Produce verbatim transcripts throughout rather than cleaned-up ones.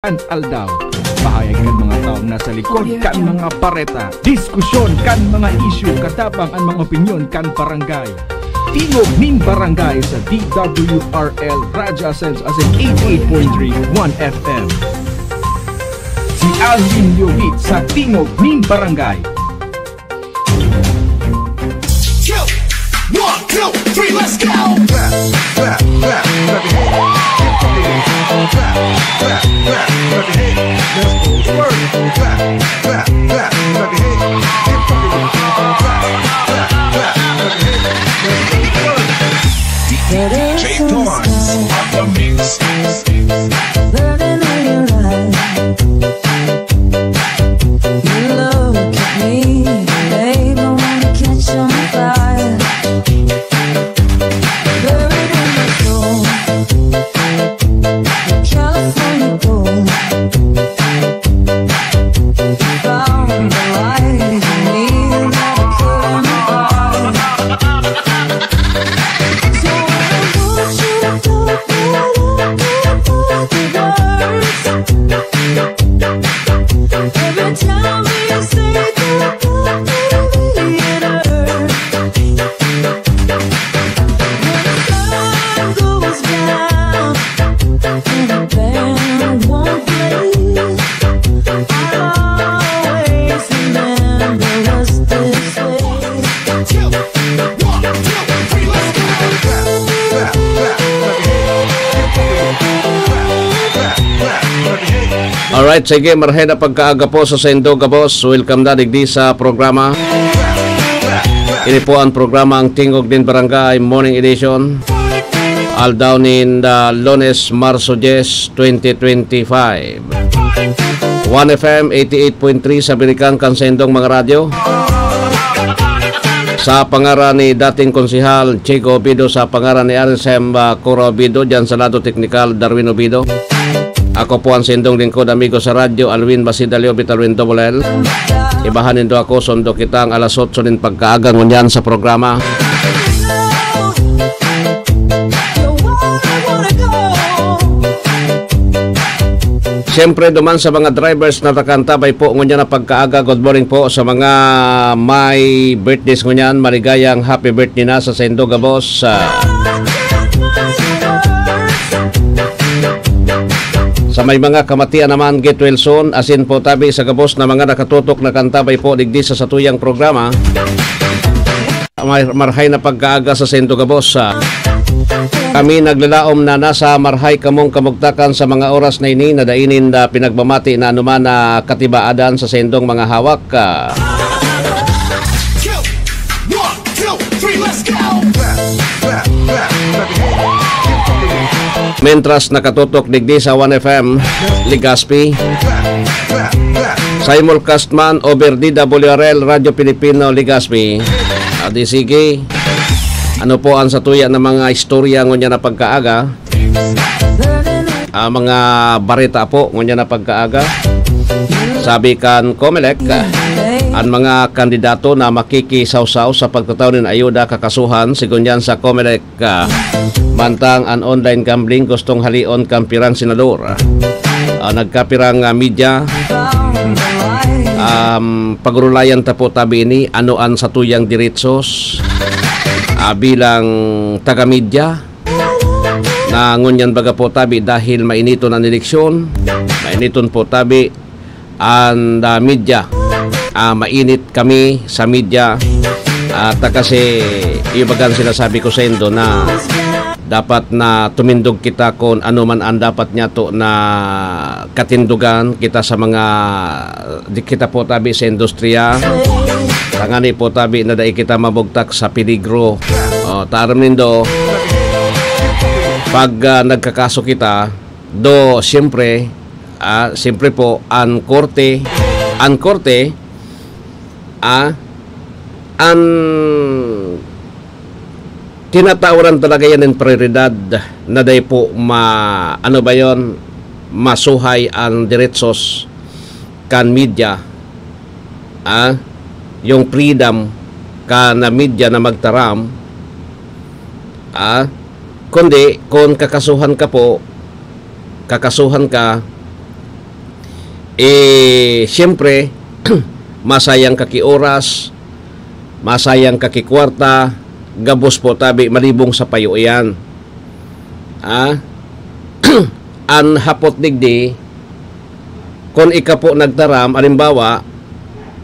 Kan aldaw, pahayag kan mga taong nasa likod kan mga bareta, diskusyon kan mga isyu, katabang an mga opinyon kan barangay. Tingog nin Barangay sa D W R L Radyo Ascenso, as in eighty-eight point three One F M. Si Alvin Yovit sa Tingog nin Barangay. Go! One, two, three, let's go! Clap, clap, clap, clap your hands. Clap, clap, clap, clap your hands. Let's go to work. Clap, clap, clap, clap your hands. Clap, clap, clap, clap your hands. Let's go to work. D J Thorns on the mix. Burning in your eyes. You look at me, babe, I wanna catch on fire. Buried in my soul, the California gold. Found the light in me that I couldn't hide. So I want you to know that I give all the words. Every time we say goodbye, baby, it hurts. When the sun goes down and the band won't play, I'll always remember us this way. Alright, sige, marhay na pagkaaga po sa saindo gabos. Welcome na digdi sa programa. Ini po ang programa, ang Tingog nin Barangay Morning Edition. Aldaw nin, ah, Lunes, Marso diyes, twenty twenty-five. One F M eighty-eight point three sa birikang kan saindong mga radyo. Sa pangaran ni dating Konsehal Chico Obido, sa pangaran ni R S M, ah, Cora Obido, diyan sa lado teknikal, Darwin Obido. Ako po ang saindong lingkod, amigo sa radyo, Alwin Basidalyobit, Alwin Double L. Ibahan nindo ako, sundo kita ang alas otso nin pagkaaga ngunyan sa programa. Siyempre, duman sa mga drivers na nakantabay po ngunyan na pagkaaga, good morning po sa mga may birthdays ngunyan. Maligayang happy birthday na sa saindo gabos. Ah, sa may mga kamatian naman, get well soon. Asin po tabi sa gabos na mga nakatutok na kantabay po digdi sa satuyang programa. Mar-, marhay na pagkaaga sa saindo gabos. Ah, kami naglalaom na nasa marhay kamong kamugtakan sa mga oras na ini na dai ninda pinagmamati na anuman na katibaadan sa saindong mga hawak. Ah, mentras nakatutok digdi sa One F M, Legazpi. Simulcast man over D W R L, Radyo Pilipino, Legazpi. Adi sige, ano po ang satuya na mga istorya ngunyan na pagkaaga? Ah, mga bareta po ngunyan na pagkaaga. Sabi kan Comelec, ah, ang mga kandidato na makikisawsaw sa pagtataw nin ayuda kakasuhan, sigon yan sa Comelec, ah, mantang an online gambling gustong halion kan pirang senador. Ah, nagkapirang, ah, media, um, pagurulayan ta po tabi ini, ano an satuyang diretsos, ah, bilang taga-media, na ngunyan baga po tabi dahil mainiton an eleksyon, mainiton po tabi an, ah, media. Ah, mainit kami sa media. At, ah, kasi, yung bagang sinasabi ko sa indo na dapat na tumindog kita kung ano man ang dapat niya to na katindugan kita sa mga, di kita po tabi sa industriya. Tangani po tabi na dai kita mabugtak sa peligro. O, taram nindo, pag, ah, nagkakaso kita, do, siyempre, ah, siyempre po, ang korte, ang korte, ah, ang tinatawaran talaga yan ng prioridad na dai po ma-, ano ba yon, masuhay ang diretsos kan media, ah, yung freedom ka na media na magtaram, ah, kundi kung kakasuhan ka po, kakasuhan ka, Eh, siyempre, masayang ka ki oras, masayang ka ki kwarta, gabos po tabi, malibong sa payo iyan. Ah? An hapot digdi, kun ika po nagtaram, alimbawa,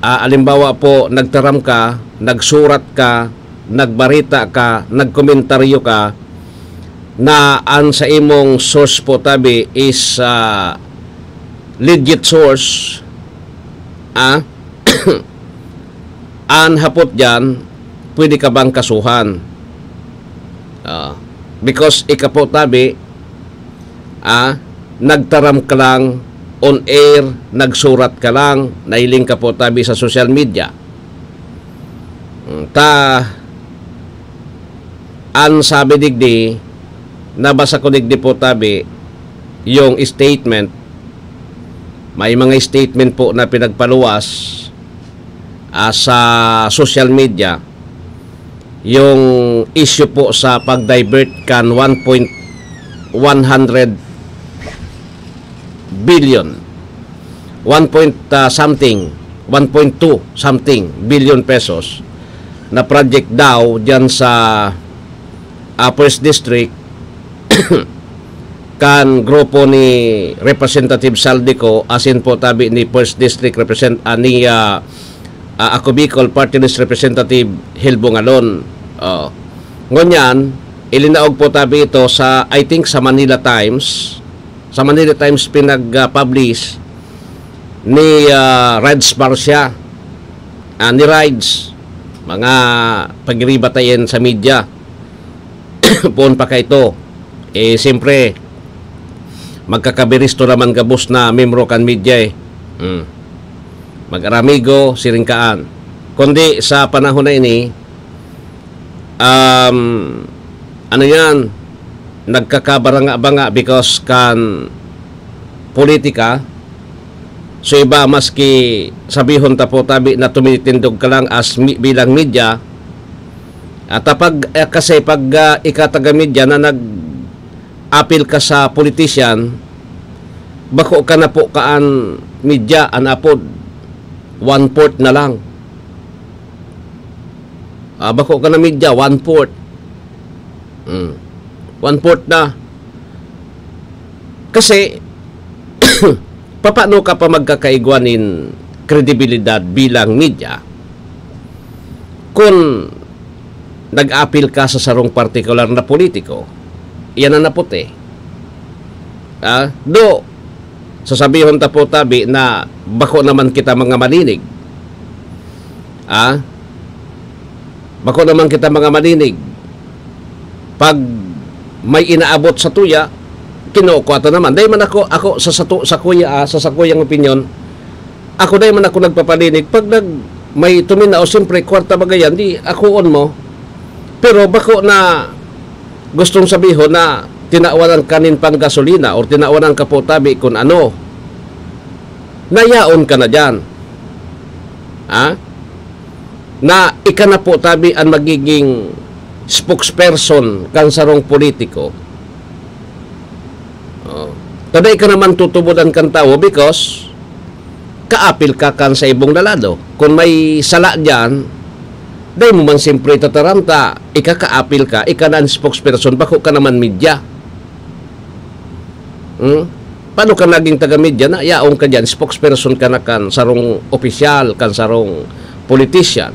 ah, alimbawa po, nagtaram ka, nagsurat ka, nagbarita ka, nagkomentaryo ka, na an sa imong source po tabi is, ah, legit source, ah, an hapot diyan, pwede ka bang kasuhan? Ah, because ika po tabi, ah, nagtaram ka lang on air, nagsurat ka lang, nahiling ka po tabi sa social media. Mm, ta, an sabi digdi, nabasa ko digdi po tabi, yung statement, may mga statement po na pinagpaluwas, ah, sa social media, yung issue po sa pag-divert kan one point one hundred billion, one point, ah, something, one point two something billion pesos na project daw diyan sa, ah, First District kan grupo ni Representative Zaldy Co, asin po tabi ni First District Represent-, ah, ni, ah, ah, Ako Bicol Party List Representative Hel Bongalon. Oh. Ngunyan, ilinaog po tabi ito sa, I think, sa Manila Times. Sa Manila Times pinag-, ah, publish ni, ah, Raj Barcia. Ah, ni Raj. Mga pagiriba tayen sa media. Poon pa ka ito. Eh, siyempre, magkakabiristo naman gabos na membro kan media eh. Hmm. Mag-aramigo, siring kaan. Kundi sa panahon na ini, um, ano yan, nagkakabaranga-banga because kan politika. So iba, maski sabihon ta po tabi na tumitindog ka lang as mi-, bilang media, at pag, eh, kasi pag, ah, ika taga media na nag-apil ka sa politician, bako ka na po kaan media, an apod, one-fourth na lang. Ah, bako ka na media, one-fourth. Hmm. One-fourth na. Kasi, papaano ka pa magkakaigwa nin kredibilidad bilang media kun nag-apil ka sa sarong partikular na politiko? Iyan ang naputi. Ah, do, sasabihon ta po tabi na bako naman kita mga maninig. Ah, bako naman kita mga maninig. Pag may inaabot sa tuya, kinukuha ta naman. Dahil man ako, ako sa, sa, tu-, sa kuya, ah, sa, sa kuyang opinyon, ako dahil man ako nagpapalinig. Pag nag, may tuminaw, siyempre, kwarta ba gayan, di akuon mo. Pero bako na gustong sabihon na tinawanan ka nin panggasolina or tinawanan ka po tabi kun ano, nayaon ka na diyan. Ha? Na ika na po tabi an magiging spokesperson kan sarong politiko. Oh. Tada ika naman tutubodan kan tawo because kaapil ka kan sa ibong lalado. Kung may sala diyan, dai mo man siyempre tataram ta, ika kaapil ka, ika na an spokesperson, bako ka naman media. Hmm? Paano ka naging taga-media na yaon ka diyan, spokesperson ka na kan sarong opisyal, kan sarong politician?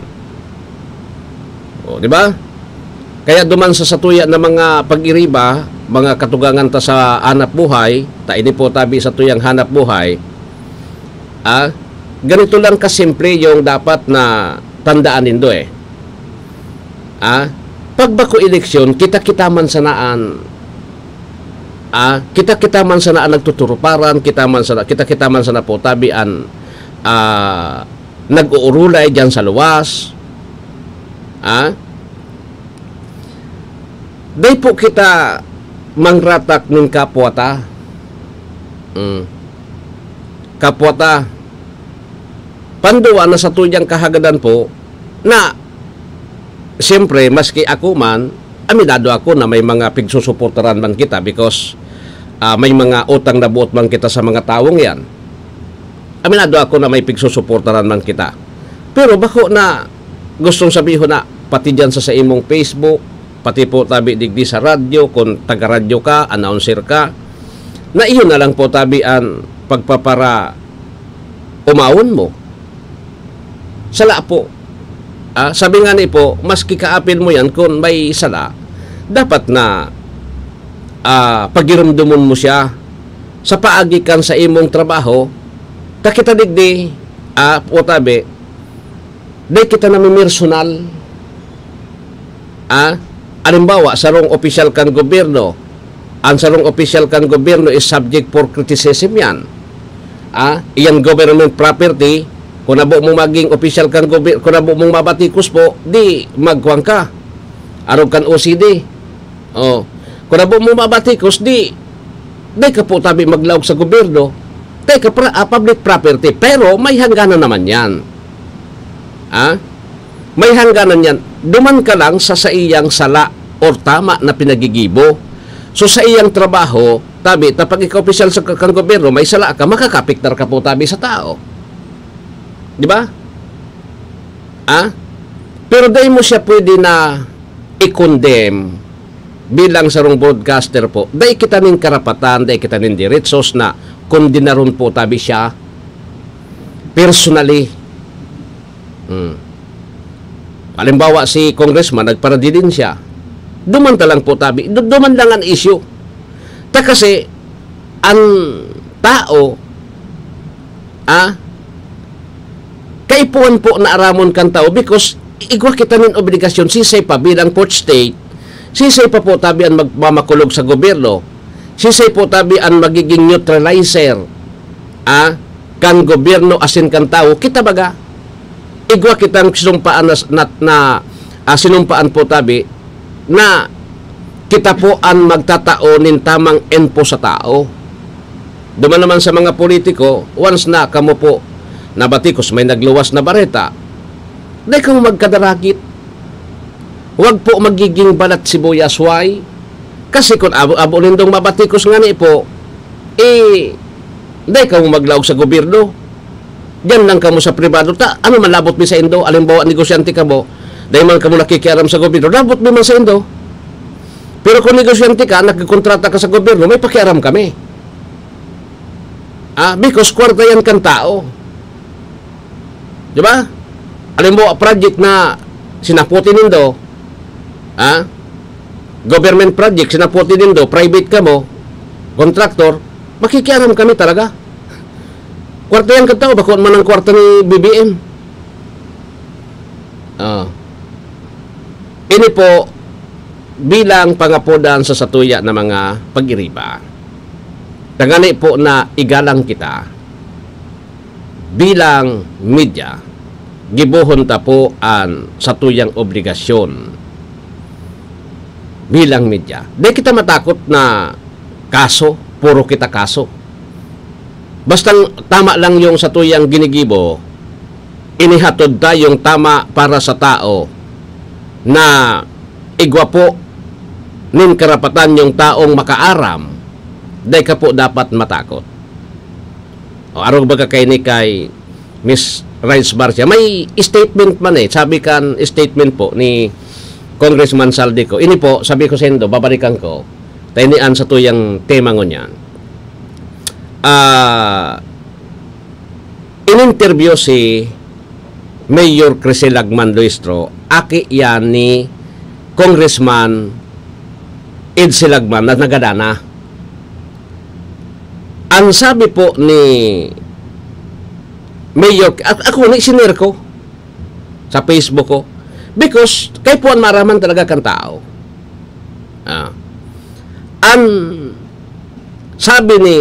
O, di ba? Kaya duman sa satuya na mga pag-iriba, mga katugangan ta sa hanap buhay, ta ini po tabi sa tuyang hanap buhay, ah, ganito lang kasimple yung dapat na tandaan nindo eh. Ah, pag bako eleksyon, kita-kita man sana an, ah, kita-kita man sana an nagtuturuparan, kita man sana, kita-kita man sana po tabi an, ah, nag-uurulay diyan sa luwas. Ah, dai po kita mangratak nin kapwa ta. Mm. Kapwa ta. Panduwa na sa tuyang kahagadan po na, siyempre, maski ako man, aminado ako na may mga pigsusuportaran man kita because, ah, may mga utang na buot man kita sa mga tawong yan. Aminado ako na may pigsusuportaran man kita. Pero bako na gustong sabihon na pati diyan sa, sa imong Facebook, pati po tabi digdi sa radyo, kung taga-radyo ka, announcer ka, na iyon na lang po tabi an pagpapara-, umawon mo. Sala po. Ah, sabi nga ni po, maski kaapil mo yan, kung may sala, dapat na, ah, pagirumdomon mo siya sa paagi kan sa imong trabaho. Ta kita digdi, ah, po tabi, dai kita namimirsonal. Ah, alimbawa, sarong opisyal kan gobyerno. Ang sarong opisyal kan gobyerno is subject for criticism yan. Ah, iyan government property. Kung abo mong maging opisyal kan gobyerno, kung abo mong mabatikos po, di magkuhan ka. Arog kan O C D. Oh. Kung abo mong mabatikos, di, di ka po tabi maglaog sa gobyerno. Di ka pra-, ah, public property. Pero may hangganan naman yan. Ah? May hangganan yan. Duman ka lang sa saiyang sala or tama na pinagigibo. So, saiyang trabaho, tabi, ta pag ikaw opisyal sa kang gobyerno, may sala ka, makakapiktar ka po tabi sa tao. Di ba? Ah? Pero dai mo siya pwede na i-condemn bilang sarong broadcaster po. Dai kita nin karapatan, dai kita nin diretsos na kondenaron po tabi siya personally. Hmm. Halimbawa, si congressman nagparadilin siya. Duman ta lang po tabi. Du-, duman lang ang issue. Ta kasi, ang tao, ah, kaipuhan po na aramon kan tao because igwa kita nin obligasyon, sisay pa bilang fourth state, sisay pa po tabi an magmamakulog sa gobyerno, sisay po tabi an magiging neutralizer, ah, kan gobyerno asin kan tawo. Kita baga, igwa kitang sinumpaan na, na, na, ah, sinumpaan po tabi na kita po an magtatao nin tamang info sa tao. Duman naman sa mga politiko, once na kamo po nabatikos, may nagluwas na bareta, dai kamo magkadarakit. Wag po magiging balat sibuyas. Why? Kasi kun abo, abo nindong mabatikos ngani po, eh, dai kamo maglaog sa gobyerno. Diyan lang kamo sa pribado. Ta, ano man labot mi sa indo? Alimbawa, negosyante kamo, dai man kamo nakikiaram sa gobyerno. Labot mi man sa indo. Pero kung negosyante ka, nagkontrata ka sa gobyerno, may pakiaram kami. Ah, because kwarta yan kan tao. Di ba? Alimbawa, project na sinaputi nindo, ah, government project, sinaputi nindo, private kamo, contractor, makikiaram kami talaga. Kwarta yan kan tao, bako man ang kwarta ni B B M. Ah. Ini po, bilang pangapodan sa satuya na mga pag-iriba. Tangani po na igalang kita bilang media, gibohon ta po an satuyang obligasyon bilang media. Di kita matakot na kaso, puro kita kaso. Bastang tama lang yung satuyang ginigibo, inihatod ta yung tama para sa tao na igwa po nin karapatan yung taong makaaram, dai ka po dapat matakot. O, arog baga kaini kay Miss Rice Barcia, may statement man eh. Sabi kan statement po ni Congressman Zaldy Co. Ini po, sabi ko sa indo, babalikan ko. Ta ini an satuyang tema ngunyan. Ah, in-interview si Mayor Crisel Lagman Luistro, aki yan ni Congressman Ed Silagman na nagadana. Ang sabi po ni Mayor, at ako ni, sinare ko sa Facebook ko. Because kaipuhan maaraman talaga kan tao. Ah. Ang sabi ni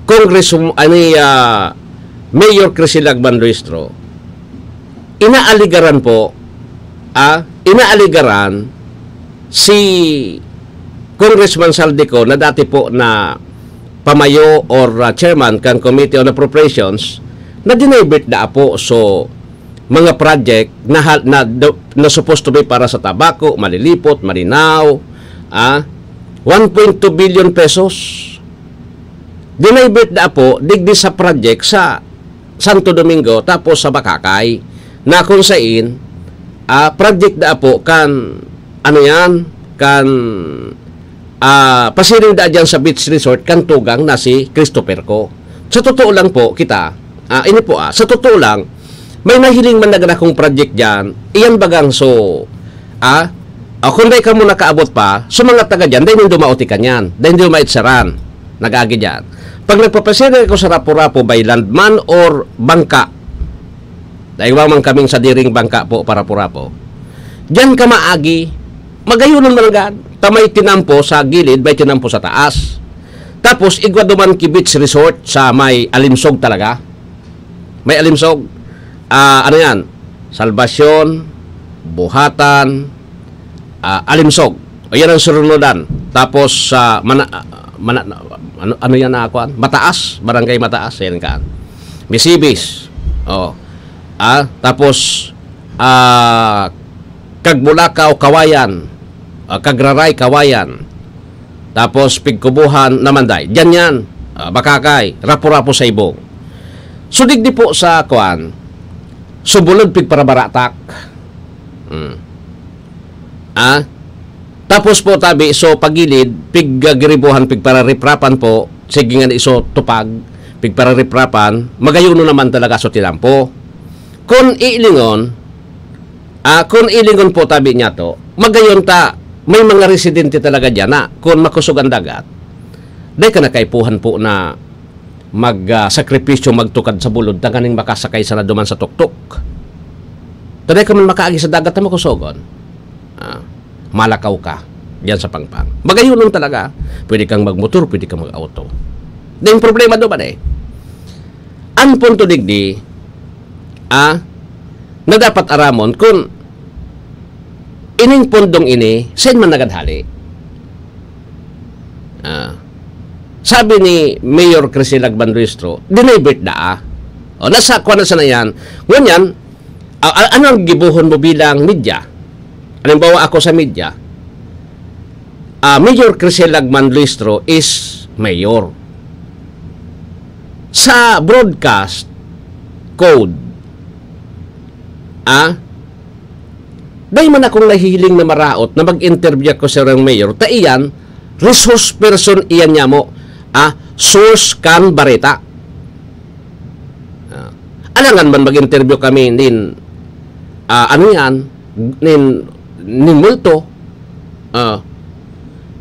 Congress, ani, ah, Mayor Crisel Lagman Luistro, inaaligaran po, ah, inaaligaran si Congressman Zaldy Co na dati po na pamayo or, ah, chairman kan Committee on Appropriations na dinivert na po. So, mga project na hal-, na do-, na supposed to be para sa Tabaco, Malilipot, Malinao, ah, one point two billion pesos. dinivert daa po digdi sa project sa Santo Domingo tapos sa Bacacay, na kung sain, ah, project daa po kan, ano yan, kan, ah, pasiring daa dyan sa beach resort kan tugang na si Christopher Co. Sa totoo lang po, kita, ah, ini po, ah, sa totoo lang, may nahiling man na dakong project dyan, iyan bagang so, ah, ah, kung dai kamo nakaabot pa, so mga taga dyan, dai nindo mautikan yan, dai nindo maitsaran, nag-agi dyan. Pag nagpapasyahe ako sa Rapu-Rapu by land man or bangka, dai man kaming sadiring bangka po para Rapu-Rapu. Diyan ka maagi, magayunon man agad. Ta may tinampo sa gilid, may tinampo sa taas. Tapos, igwa duman ki beach resort sa may Alimsog talaga. May Alimsog, ah, ano yan? Salvacion, Buhatan, ah, Alimsog. O, yan ang surunudan. Tapos, sa Mana-, Mana-, ano, ano yan na, kuwan? Mataas, Barangay Mataas, yan kan. Misibis. Oh. Ah, tapos, ah, Cagbulacao, Kawayan. Ah, Cagraray, Kawayan. Tapos, Pigkubuhan, Namanday. Diyan yan. Ah, Bacacay, Rapu-Rapu, Saibong. So, digdi po sa, kuwan, Subulod, Pigparabaratak. Hmm. Ah? Tapos po, tabi, so, pagilid, Pig, ah, Giribuhan, Pigparariprapan po, sige nga, iso, Tupag, Pigparariprapan, magayon naman talaga so tinampo. Kun ilingon, ah, kun ilingon po, tabi niya to, magayon ta, may mga residente talaga diyan na, kun makosog ang dagat, dai ka na kaipuhan po na mag, ah, sakripisyo, magtukad sa bulod tanganing makasakay sana duman sa tuktok. Ta dai ka man makaagi sa dagat na makosogon. Ah, malakaw ka diyan sa Pangpang. Magayonon talaga. Pwede kang magmotor, pwede kang mag-auto. Dai problema duman eh. Ang punto digdi, ah, na dapat aramon kun ining pundong ini, sain man nagad hale. Ah, sabi ni Mayor Crisel Lagman Luistro, dinivert daa. O, nasa, kuwan na sana yan. Ngunyan, ah, ah, ano ang gibohon mo bilang media? Halimbawa, ako sa media, ah, Mayor Crisel Lagman Luistro is mayor. Sa broadcast code, ah, dai man akong nahihiling na maraot na mag-interview ako sa sarong mayor, ta iyan, resource person iyan niya mo, ah, source kan bareta. Ah, alangan man mag-interview kami nin, ah, ano yan, nin, nin multo. Ah,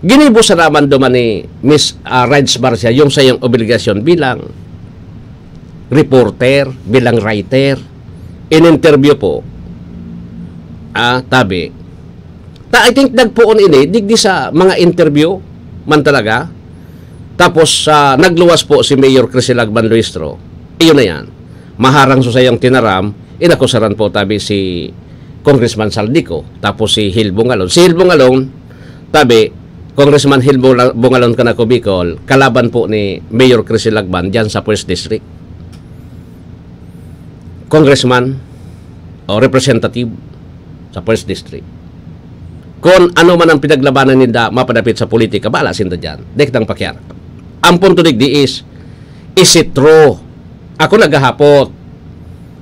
ginibo sana man duman ni Miss, ah, Raj Marcia yung sayang obligasyon bilang reporter, bilang writer. In-interview po, ah, tabi. Ta, I think nagpoon ini, digdi sa mga interview man talaga. Tapos, ah, nagluwas po si Mayor Crisel Lagman Luistro. Iyon na yan. Maharang sa sayang tinaram, inakusaran po tabi si Congressman Zaldy Co, tapos si Hil Bongalon. Si Hil Bongalon, tabi, Congressman Hil Bonga-, Bongalon kan Ako Bicol, kalaban po ni Mayor Crisel Lagman diyan sa First District. Congressman o representative sa First District. Kung ano man ang pinaglabanan ninda mapadapit sa politika, bahala sinda diyan. Di kitang pakialam. Ang punto digdi is, is it true? Ako naghahapot.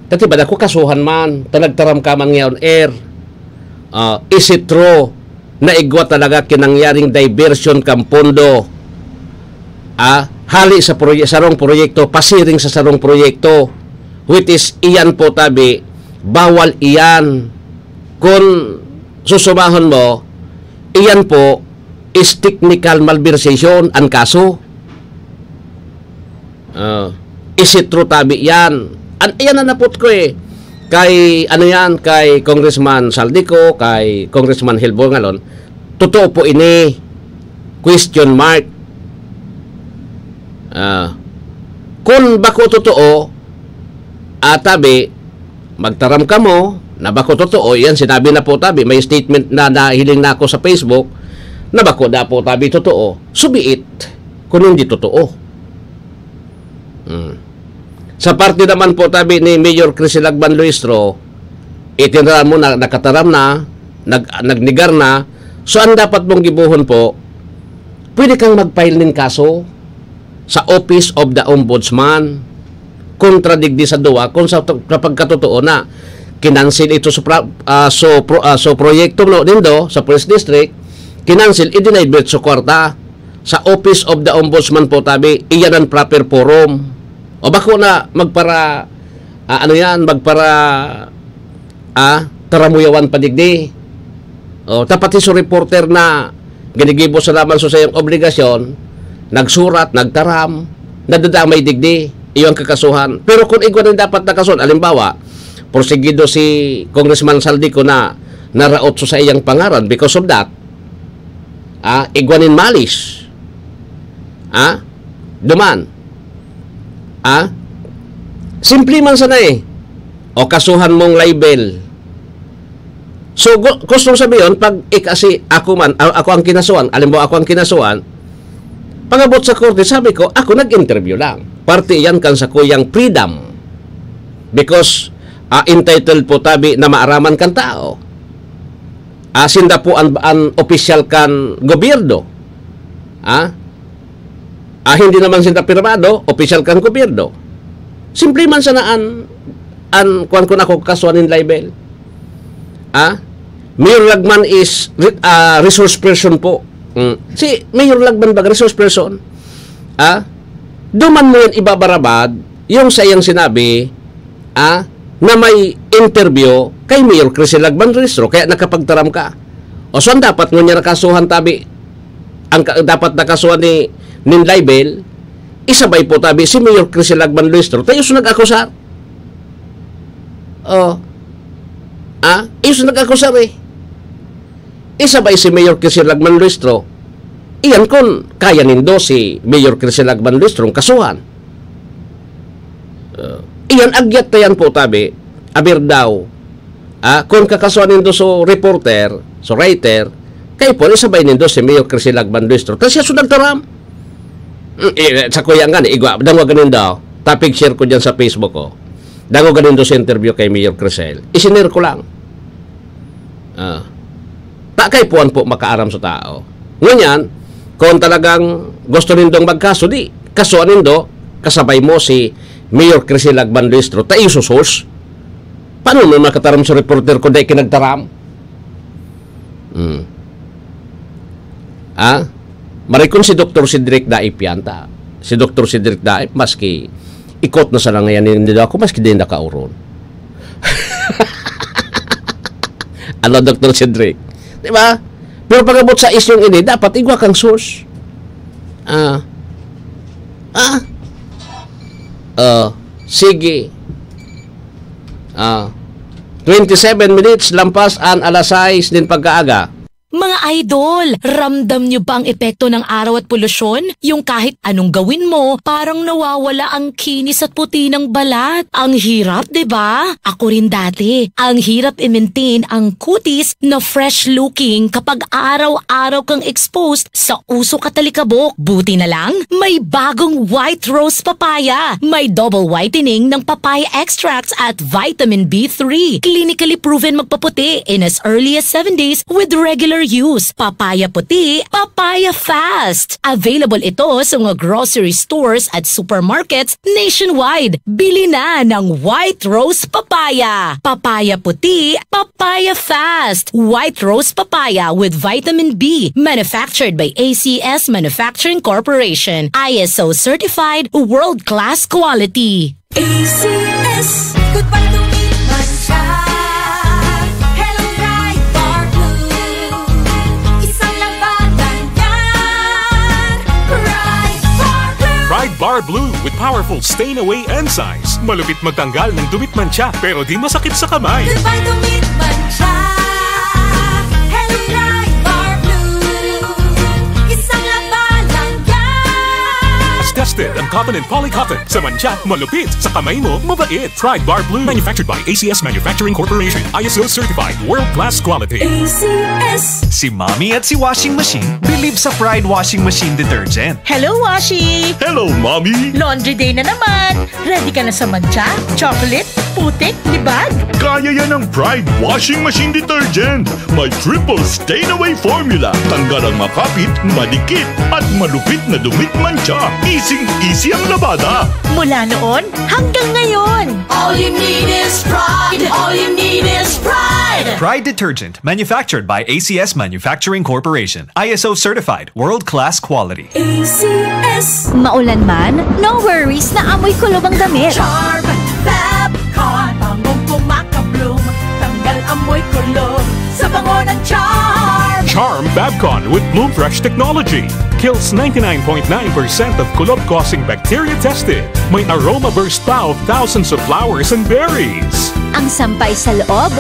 Dati ba ako kasuhan man, ta nagtaram ka man ngayon, air. Ah, is it true na igwa talaga ki nangyaring diversion kan pondo, ah, hali sa proye-, sarong proyekto, pasiring sa sarong proyekto, which is iyan po tabi, bawal iyan. Kun susumahon mo, iyan po is technical malversation an kaso. Ah, is it true tabi yan? An, yan ang napot ko eh. Kay, ano yan, kay Congressman Zaldy Co, kay Congressman Hil Bongalon, totoo po ini. Question mark. Ah, kung bako totoo, ah, tabi, magtaram kamo na bako totoo, yan sinabi na po tabi, may statement na nahiling na ako sa Facebook, na bako na po tabi totoo, subiit kung hindi totoo. Hmm. Sa parte naman po tabi ni Mayor Crisel Lagman Luistro, itinaram mo na nakataram na, nag-, nagnegar na, so ang dapat mong gibohon po, pwede kang mag-file nin kaso. sa Office of the Ombudsman. Kontra digdi sa duwa, kung sa, sa pagkatotoo na kinansil ito sa pra-, ah, so, pro-, ah, so proyekto no, nindo sa Police District, kinansil, idinivert sa kwarta sa Office of the Ombudsman po, tabi, iyan ang proper forum. O bako na magpara, ah, ano yan, magpara, ah, taramuyawan pa digdi. O, dapat si reporter na ginigibo sa laman sa sayang obligasyon, nagsurat, nagtaram, nadadamay digdi, iyo ang kakasuhan. Pero kung igwa rin dapat na kason, alimbawa, porsigido si Congressman Saldico na naraot sa iyang pangaran because of that, ah, igwa nin malis. Ah, duman. Ah, simple man sana eh. O kasuhan mong libel. So, gu-, gustong sabihin, pag ikasi, ako man, a-, ako ang kinasuhan, alam mo, ako ang kinasuhan, pag-abot sa korte, sabi ko, ako nag-interview lang. Parte yan kan sa kuyang freedom. Because, ah, entitled po tabi na maaraman kan tao. Ah, sinda po an, an opisyal kan gobyerno. Ah? Ah, hindi naman sinda pirmado, opisyal kan gobyerno. Simple man sana an, an, kuwan ko na ako, kasuhan nin libel. Ah? Mayor Lagman is re-, ah, resource person po. Mm. Si Mayor Lagman ba, resource person? Ah? Duman mo yan ibabarabad, yung sa iyang sinabi, ah, na may interview kay Mayor Crisel Lagman Ristro, kaya nakapagtaram ka. O saan dapat ngunyan nakasuhan tabi, ang ka-, dapat nakasuhan ni, nin libel, isabay po tabi si Mayor Crisel Lagman Ristro, tayo sa nag-akusar. Oh. Ah, iyo sa nag-akusar eh. Isabay si Mayor Crisel Lagman Ristro. Iyan kun kaya nindo si Mayor Crisel Lagman Ristro ang kasuhan. Uh, iyan agyat ta yan po tabi, aber daw. Ah, kun kakasuhan nindo so reporter, so writer, kay po isabay nindo si Mayor Crisel Lagman Ristro. Ta siya so nagtaram. Mm, eh, sa kuya nga ni, igwa, dangwa ganin daw. Topic share ko dyan sa Facebook ko. Dangwa ganin daw sa interview kay Mayor Crisel. Isinir ko lang. Ah. Ta kay puwan po makaaram sa tao. Ngunyan, kung talagang gusto nindong magkaso, di, kasuan nindo, kasabay mo si Mayor Crisel Lagman Luistro, ta iyo so source. Paano mo makataram sa reporter ko dai kinagtaram? Hmm. Ah? Marikon si Doktor Cedric Daip yan ta. Si Doktor Cedric Daip, maski ikot na sa langayan, hindi daw ako, maski di nakauron. Ano, Doktor Cedric? Di ba? Pero pag-abot sa isyong ini, dapat igwa kang source. Ah. Ah. Ah. Sige. Ah. Twenty-seven minutes lampas an alas sais nin pagkaaga. Mga idol, ramdam nyo ba ang epekto ng araw at polusyon? Yung kahit anong gawin mo, parang nawawala ang kinis at puti ng balat. Ang hirap, di ba? Ako rin dati. Ang hirap i-maintain ang kutis na fresh-looking kapag araw-araw kang exposed sa usok at alikabok. Buti na lang, may bagong White Rose Papaya. May double whitening ng papaya extracts at vitamin B three. Clinically proven magpaputi in as early as seven days with regular use. Papaya puti, papaya fast. Available ito sa mga grocery stores at supermarkets nationwide. Bili na ng White Rose Papaya. Papaya puti, papaya fast. White Rose Papaya with vitamin B. Manufactured by A C S Manufacturing Corporation. I S O certified, world-class quality. A C S. Goodbye to me, mancha. Hello, Pride Bar Blue. Isang labanan yan. Pride Bar Blue. Pride Bar Blue with powerful stain away enzymes. Malupit magtanggal ng dumi at mancha, pero di masakit sa kamay. Goodbye to me, mancha. Hello, Pride Bar Blue. Isang labanan yan. Tested ang cotton and polycotton. Sa mancha, malupit. Sa kamay mo, mabait. Pride Bar Blue. Manufactured by A C S Manufacturing Corporation. I S O certified. World class quality. A C S. Si Mommy at si Washing Machine believe sa Pride Washing Machine Detergent. Hello, Washi! Hello, Mommy! Laundry day na naman! Ready ka na sa mancha, chocolate, putik, libag? Kaya yan ng Pride Washing Machine Detergent. May triple stain away formula. Tanggal ang makapit, madikit, at malupit na dumi at mancha. Easy Easing-easy ang labada. Mula noon hanggang ngayon. All you need is Pride. All you need is Pride. Pride detergent, manufactured by A C S Manufacturing Corporation. I S O certified, world-class quality. A C S. Maulan man, no worries na amoy kulob ang damit. Charm Fabcon, bangong kumakabloom, tanggal amoy kulob sa bango ng Charm. Charm Fabcon with Bloom Fresh technology kills ninety-nine point nine percent of kulob-causing bacteria tested. May aroma burst pa of thousands of flowers and berries. Ang sampay sa loob,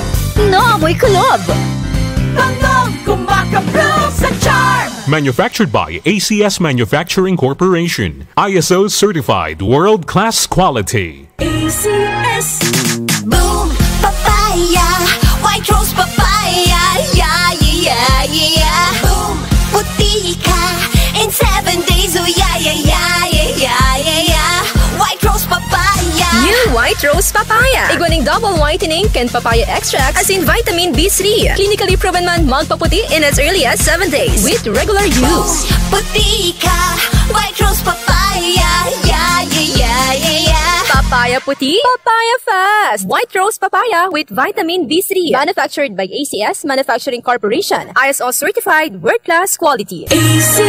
no amoy kulob. Bangong kumakabloom sa Charm. Manufactured by A C S Manufacturing Corporation. I S O certified world-class quality. A C S. Boom Papaya, White Rose Papaya, yeah, yeah, yeah, yeah. Boom, puti ka in seven days, oh, yeah, yeah, yeah, yeah, yeah, yeah, yeah. White Rose Papaya. New White Rose Papaya. Igwa ning double whitening kan papaya extract asin vitamin B three. Clinically proven man magpaputi in as early as seven days with regular use. Puti ka, White Rose Papaya, yeah, yeah, yeah, yeah, yeah. Papaya puti, papaya fast. White Rose Papaya with vitamin B three. Manufactured by A C S Manufacturing Corporation. I S O certified, world-class quality. A C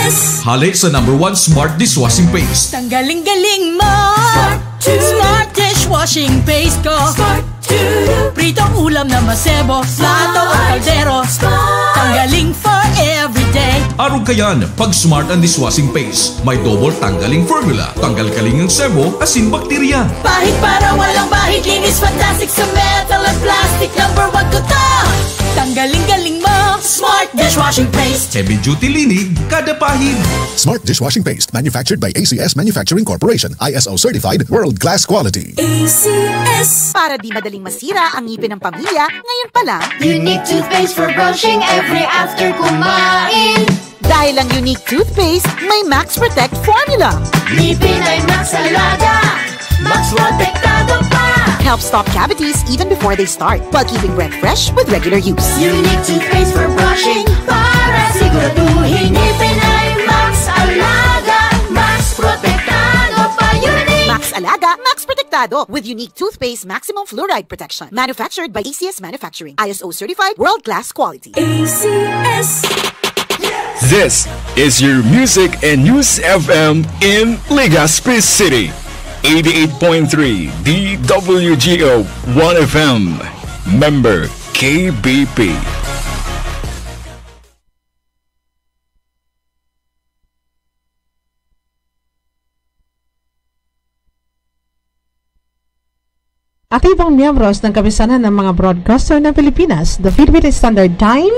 S. Hale sa number one smart dishwashing paste. Tanggaling-galing mo. Smart dishwashing paste ko. Smart Pritong ulam na masebo, plato o kaldero. Tanggaling for everyday. Arog kayan, pag Smart ang dishwashing paste, may double tanggaling formula. Tanggal kaling ang sebo, asin bakterya. Pahid para walang bahid, linis fantastic sa metal at plastic. Number one ko to. Tanggaling-galing mo, Smart dishwashing paste. Heavy duty linig, kada pahid. Smart dishwashing paste, manufactured by A C S Manufacturing Corporation, I S O certified, world-class quality. A C S. Para di madaling masira ang ngipin ng pamilya, ngayon pa lang. Unique toothpaste for brushing every after kumain. Dahil ang Unique toothpaste, may Max Protect formula. Ngipin ay Max Alaga, Max Protektado pa. Helps stop cavities even before they start, while keeping breath fresh with regular use. Unique toothpaste for brushing para siguraduhin ngipin ay Max Alaga, Max Protektado pa. Unique. Max Alaga, Max Protektado with Unique toothpaste maximum fluoride protection. Manufactured by A C S Manufacturing. I S O certified, world-class quality. A C S. This is your music and news F M in Legazpi City. Eighty-eight point three D W G O One F M. Member K B P. Aktibong miyembros ng Kapisanan ng mga Broadcaster ng Pilipinas, the Philippine Standard Time,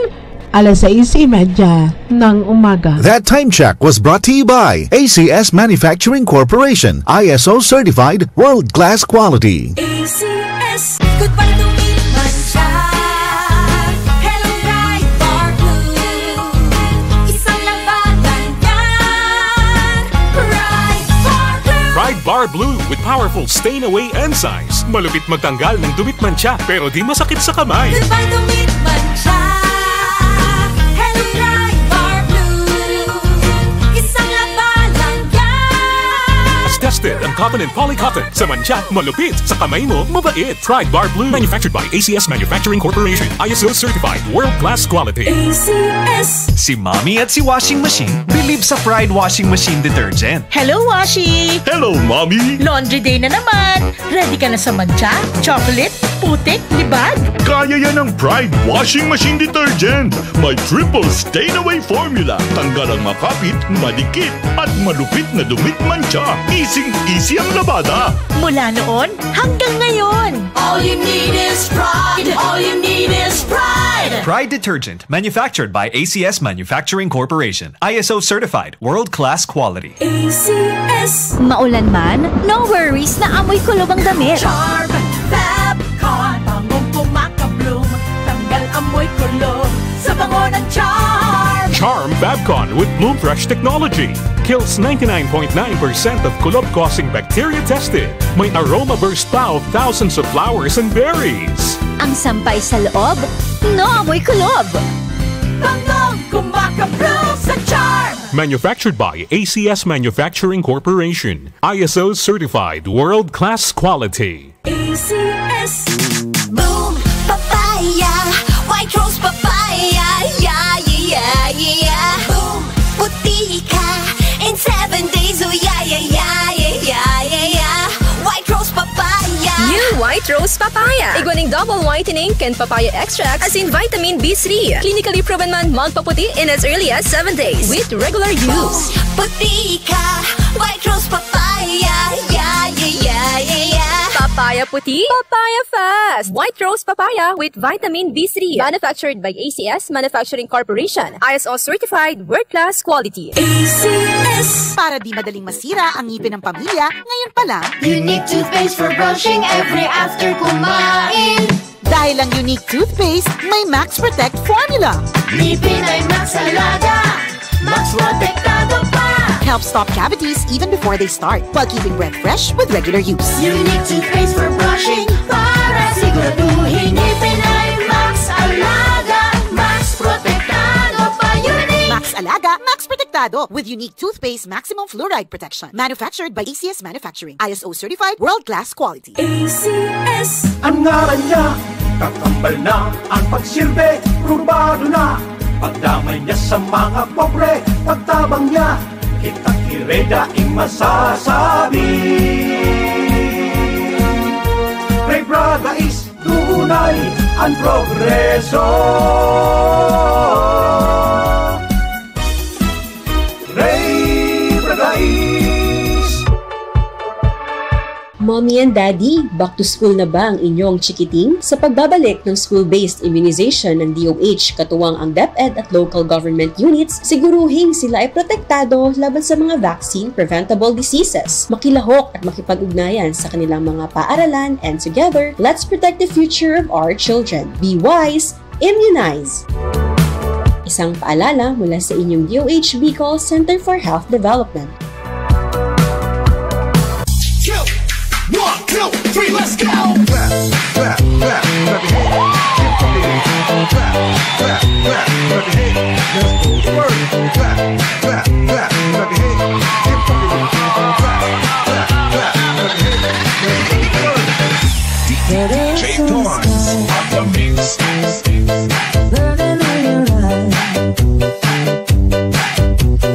alas sais y media ng umaga. That time check was brought to you by A C S Manufacturing Corporation, I S O certified, world-class quality. A C S. Goodbye to it man siya. Hello, Pride Bar Blue. Isang labanan yan. Pride Bar Blue. Pride Bar Blue with powerful stain away enzymes. Malupit magtanggal ng dumit mantsa, pero di masakit sa kamay. Goodbye to it man siya. Hello, Pride Bar Blue. Isang labanan yan. Mas tested ang cotton and polycotton. Sa mantsa, malupit. Sa kamay mo, mabait. Pride Bar Blue. Manufactured by A C S Manufacturing Corporation. I S O certified. World-class quality. A C S. Si Mommy at si Washing Machine believe sa Pride Washing Machine Detergent. Hello, Washi! Hello, Mommy! Laundry day na naman! Ready ka na sa mantsa, chocolate, putik, libag? Kaya yan ng Pride Washing Machine Detergent! May triple stain away formula. Tanggal ang makapit, madikit, at malupit na dumit mantsa. Easing-easy ang labada. Mula noon hanggang ngayon. All you need is Pride. All you need is Pride. Pride detergent, manufactured by A C S Manufacturing Corporation. I S O certified, world-class quality. A C S. Maulan man, no worries na amoy kulob ang damit. Charm Fab Con, bangong kumakabloom, tanggal amoy kulob sa bango ng Charm. Charm Fabcon with Bloom Fresh technology kills ninety-nine point nine percent of kulob-causing bacteria tested. May aroma burst pa of thousands of flowers and berries. Ang sampay sa loob, no amoy kulob. Bangong kumakabloom sa Charm. Manufactured by A C S Manufacturing Corporation. I S O certified world-class quality. A C S. Boom Papaya. White Rose Papaya. Yeah, yeah, yeah, yeah. Boom. Puti ka in seven days. Oh, yeah, yeah, yeah, yeah, yeah, yeah, yeah. White Rose Papaya. New White Rose Papaya. Igwa nin double whitening kan papaya extract, asin vitamin B three. Clinically proven man magpaputi in as early as seven days with regular use. Puti ka, White Rose Papaya. Yeah, yeah, yeah, yeah, yeah. Papaya puti, papaya fast. White Rose Papaya with vitamin B three. Manufactured by A C S Manufacturing Corporation. I S O certified, world-class quality. A C S. Para di madaling masira ang ngipin ng pamilya, ngayon pa lang. Unique toothpaste for brushing every after kumain. Dahil ang Unique Toothpaste may Max Protect Formula. Ngipin ay Max Alaga, Max Protektado pa. Help stop cavities even before they start, while keeping breath fresh with regular use. Unique Toothpaste for brushing para siguraduhin ngipin ay Max Alaga, Max Protektado pa. Unique! Max Alaga, Max Protektado with Unique Toothpaste Maximum Fluoride Protection. Manufactured by A C S Manufacturing. I S O certified, world-class quality. A C S. Ang ngaran niya, kakambal na ang pagsilbi, probado na. Pagdamay niya sa mga pobre, pagtabang niya, kitang ire daing masasabi. Rey Braga is tunay ang progreso. Rey Braga is Mommy and Daddy, back to school na ba ang inyong chikiting? Sa pagbabalik ng school-based immunization ng D O H, katuwang ang DepEd at local government units, siguruhing sila ay protektado laban sa mga vaccine-preventable diseases. Makilahok at makipag-ugnayan sa kanilang mga paaralan, and together, let's protect the future of our children. Be wise, immunize! Isang paalala mula sa inyong D O H Bicol Center for Health Development. Go! One, two, three, let's go! Clap, clap, clap, clap your hands. Keep fucking it. Clap, clap, clap, clap your hands. Let's go to work. Clap, clap, clap, clap your hands. Keep fucking it. Clap, clap, clap, clap your hands. Let's go to work. D J Torrance on the mix. Living in your life.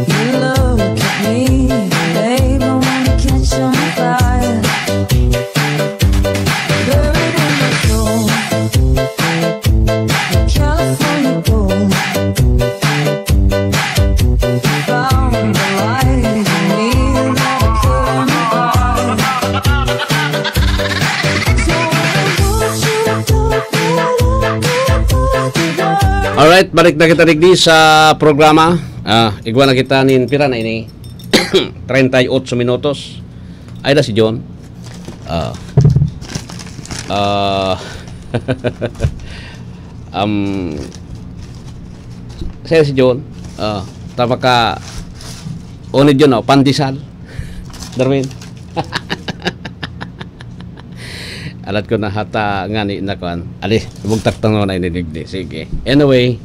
You look at me, babe, I wanna catch on fire. Buried in my soul, California gold. Found the light in me that I couldn't buy. Alright, balik na kita digdi sa programa. Ah, igwa na kita nin pira na ini. Treinta y ocho minutos. Ay na si John. Ah. Ah. Um, siya si John. Ah, tama ka. Unid yun, oh, pandesal. Darwin. Alat ko na hata ngani na kuan. Ali, bugtak tang na inidigdi. Sige. Anyway.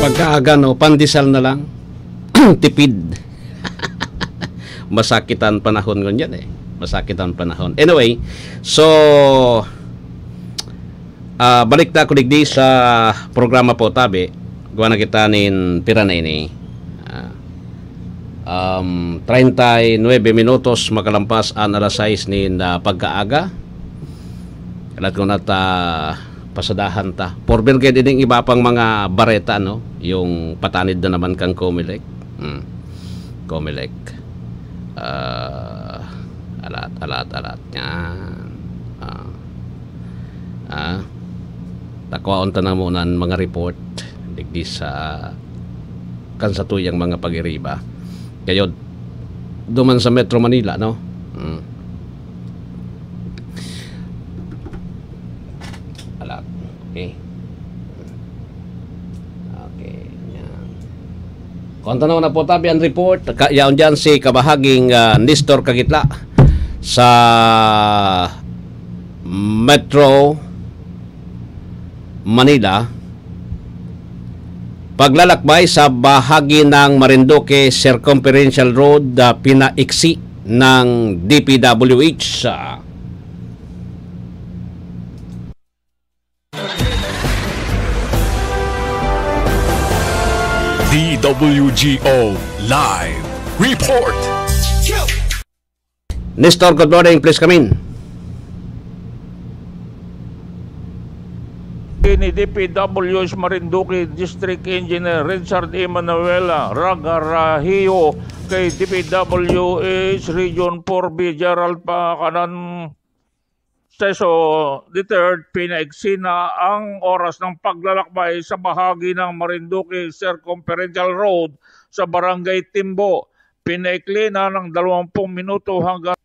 Pagkaaga, no, pandesal na lang. Tipid. Masakit an panahon ngunyan, eh. Masakit an panahon. Anyway, so, ah, balik ta ako digdi sa programa po, tabi. Igwa na kita nin pira na ini. Ah, um, treinta y nueve minutos makalampas an alas sais nin, ah, pagkaaga. Alat ko na ta pasadahan ta. Por birged ining iba pang mga bareta, no? Yung patanid na naman kang Comelec. Hmm. Comelec. Ah, alat, alat, alat. Yan. Ah. Ah. Takwaon ta na muna ang mga report digdi sa kan sa tuyang mga pag-iriba. Kayo, duman sa Metro Manila, no? Hmm. Alat. Okay. Okay. Yan. Kung tanaw na po tabi ang report, ka, yaon dyan si kabahaging, ah, Nestor Kagitla sa Metro Manila, paglalakbay sa bahagi ng Marinduque Circumferential Road, ah, pinaiksi ng D P W H. D W G O Live Report. Nestor, good morning. Please come in. Ni D P W H Marinduque District Engineer Richard Emanuel Ragarahio kay D P W H Region four B Gerald Pakanan Seso the third, pinaiksi na ang oras ng paglalakbay sa bahagi ng Marinduque Circumferential Road sa Barangay Timbo. Pinaikli na ng dalawampung minuto hanggang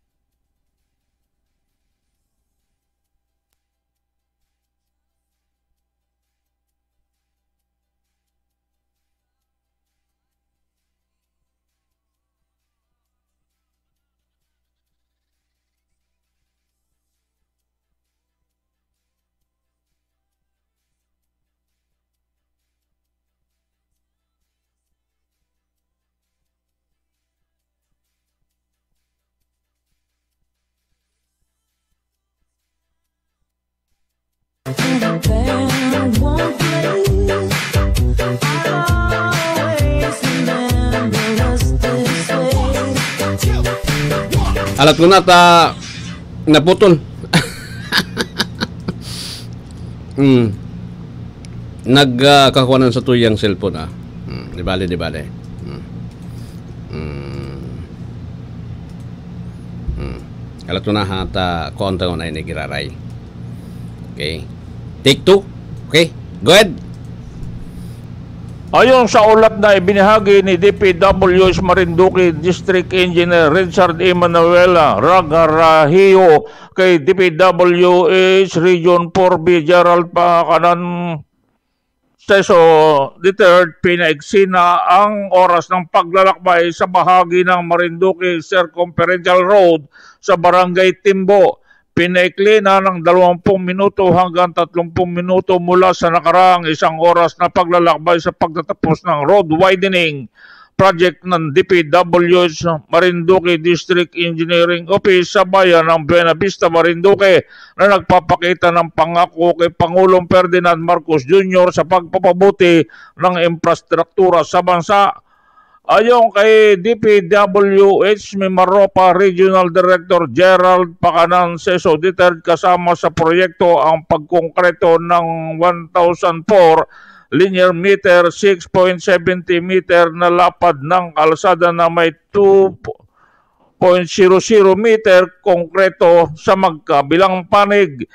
Alat ko na ta naputol. Hmm. Nag, ah, kakuha na sa tuyang cellphone, ah. Hmm, di bale, di bale. Hmm. Hmm. Hmm. Alat ko na ha, ta, kuwan ta na ini giraray. Okay. Take two. Okay. Go ahead. Ayon sa ulat na ibinahagi ni D P W H Marinduque District Engineer Richard Emanuel Ragarahio kay D P W H Region four B Gerald Pakanan Seso the third, pinaiksi na ang oras ng paglalakbay sa bahagi ng Marinduque Circumferential Road sa Barangay Timbo. Pinaikli na ng dalawampung minuto hanggang tatlongpung minuto mula sa nakaraang isang oras na paglalakbay sa pagtatapos ng road widening project ng D P W H Marinduque District Engineering Office sa bayan ng Buena Vista, Marinduque, na nagpapakita ng pangako kay Pangulong Ferdinand Marcos Junior sa pagpapabuti ng infrastruktura sa bansa. Ayon kay D P W H Mimaropa Regional Director Gerald Pacanan Seso the third, kasama sa proyekto ang pagkongkreto ng one thousand four linear meter, six point seventy meter na lapad ng kalsada na may two point zero zero meter konkreto sa magkabilang panig.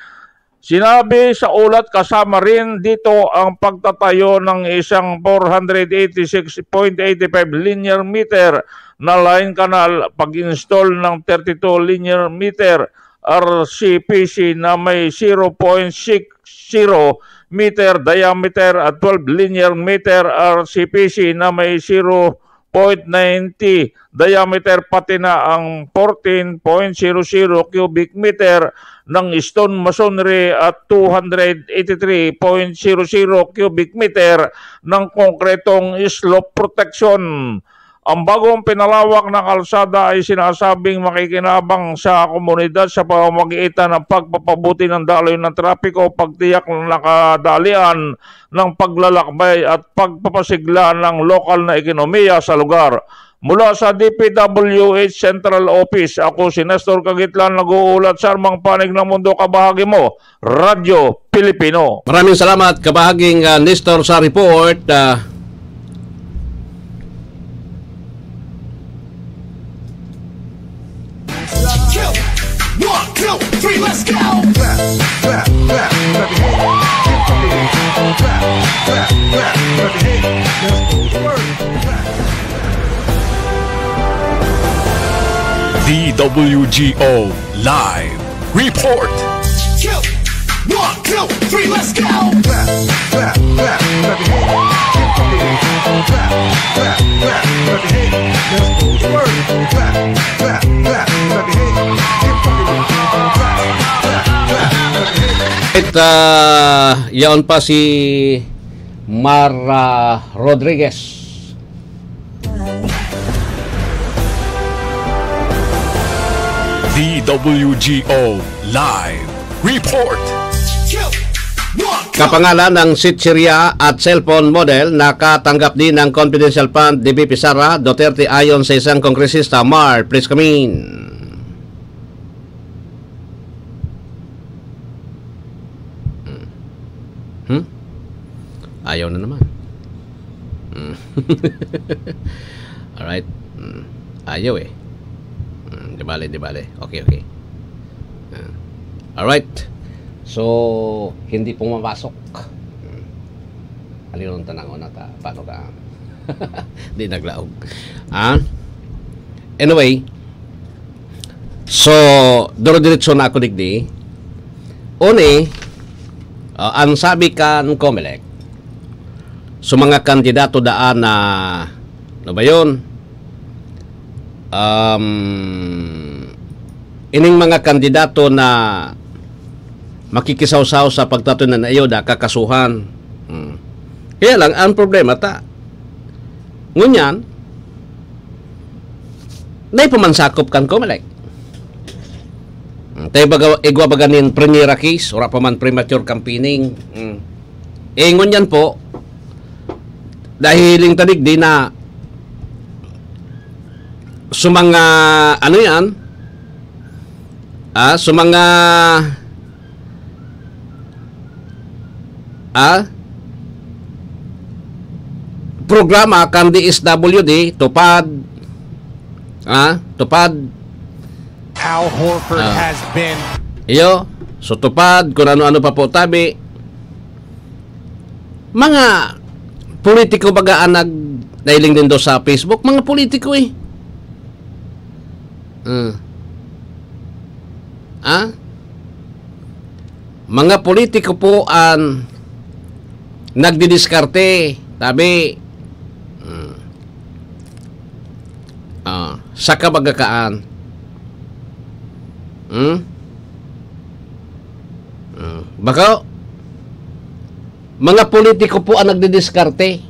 Sinabi sa ulat, kasama rin dito ang pagtatayo ng isang four hundred eighty-six point eighty-five linear meter na line canal, pag-install ng thirty-two linear meter R C P C na may zero point six zero meter diameter at twelve linear meter R C P C na may zero point ninety diameter, pati na ang fourteen point zero zero cubic meter ng stone masonry at two hundred eighty-three point zero zero cubic meter ng konkretong slope protection. Ang bagong pinalawak na kalsada ay sinasabing makikinabang sa komunidad sa pamamagitan ng pagpapabuti ng daloy ng trapiko, pagtiyak na kadalian ng paglalakbay at pagpapasigla ng lokal na ekonomiya sa lugar. Mula sa D P W H Central Office, ako si Nestor Kagitlan, nag-uulat sa Armang Panig ng Mundo, kabahagi mo, Radyo Pilipino. Maraming salamat, kabahaging, ah, Nestor, sa report. Ah, One, two, three, let's go! Clap, clap, clap, clap your hands. Clap, clap, clap, clap your hands. Let's go to work. Clap. D W G O Live Report. One, two, three, let's go! Clap, clap, clap, clap your hands. Clap, clap, clap, clap your hands. Let's go to work. Clap, clap, clap, clap your hands. Clap, clap, clap. Ah, yaon pa si Mara Rodriguez. D W G O Live Report. Kapangalan ng sitserya at cellphone model, nakatanggap din ng confidential fund ni V P Sara Duterte, ayon sa isang kongresista. Mar, please come in. Hmm? Ayaw na naman. Hmm. Alright. Hmm. Ayaw eh. Hmm. Di bale, di bale. Okay, okay. Ah. Alright. So, hindi pumapasok. Hmm. Aliron tanangon na ta. Paano ka? Di naglaog. Ah? Anyway, so, duro-diretso na ako digdi. Uni, ah, ang sabi kan Comelec, so mga kandidato daan na, ano ba yun? Um, ining mga kandidato na makikisawsaw sa pagtatoy na iyo, da kakasuhan. Hmm. Kaya lang, ang problema ta, ngunyan, dai pa man sakop kan Comelec. Hmm, tayo baga, igwa baga nin primera case, wala pa man premature campaigning. Hmm. Eh, ngunyan po, dahil yung tanig di na sa mga, ano yan, ah, sa mga, ah, programa kan D S W D, tupad, ah, tupad, Al Horford Ah. has been iyo, so tupad, kung ano-ano pa po tabi. Mga politiko baga ang nag-, nailing din daw sa Facebook, mga politiko eh. Hmm. Ah? Mga politiko po ang nagdidiskarte, tabi. Hmm. Ah, sa kabagakaan. Hmm? Hmm. Baka mga politiko po ang nagdidiskarte.